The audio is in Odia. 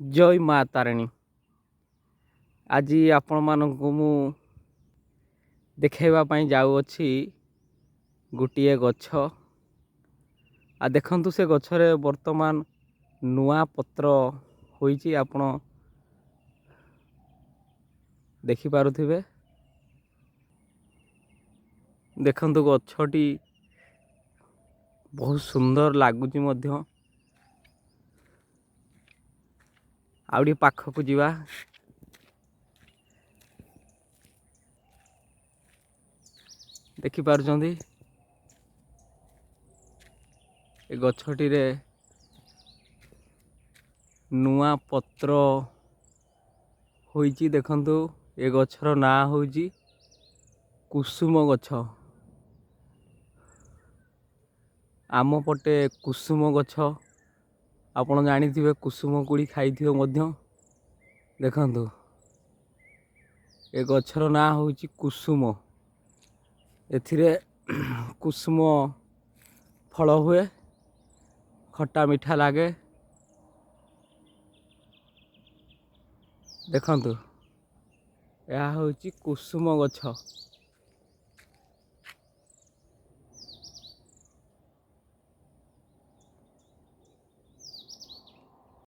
ଜୟ ମା ତାରିଣୀ। ଆଜି ଆପଣମାନଙ୍କୁ ମୁଁ ଦେଖାଇବା ପାଇଁ ଯାଉଅଛି ଗୋଟିଏ ଗଛ। ଆଉ ଦେଖନ୍ତୁ, ସେ ଗଛରେ ବର୍ତ୍ତମାନ ନୂଆ ପତ୍ର ହୋଇଛି, ଆପଣ ଦେଖିପାରୁଥିବେ। ଦେଖନ୍ତୁ, ଗଛଟି ବହୁତ ସୁନ୍ଦର ଲାଗୁଛି ମଧ୍ୟ। ଆଉ ଟିକେ ପାଖକୁ ଯିବା। ଦେଖିପାରୁଛନ୍ତି, ଏ ଗଛଟିରେ ନୂଆ ପତ୍ର ହୋଇଛି। ଦେଖନ୍ତୁ, ଏ ଗଛର ନାଁ ହେଉଛି କୁସୁମ ଗଛ। ଆମ ପଟେ କୁସୁମ ଗଛ ଆପଣ ଜାଣିଥିବେ, କୁସୁମ କୋଳି ଖାଇଥିବେ ମଧ୍ୟ। ଦେଖନ୍ତୁ, ଏ ଗଛର ନାଁ ହେଉଛି କୁସୁମ। ଏଥିରେ କୁସୁମ ଫଳ ହୁଏ, ଖଟା ମିଠା ଲାଗେ। ଦେଖନ୍ତୁ, ଏହା ହେଉଛି କୁସୁମ ଗଛ।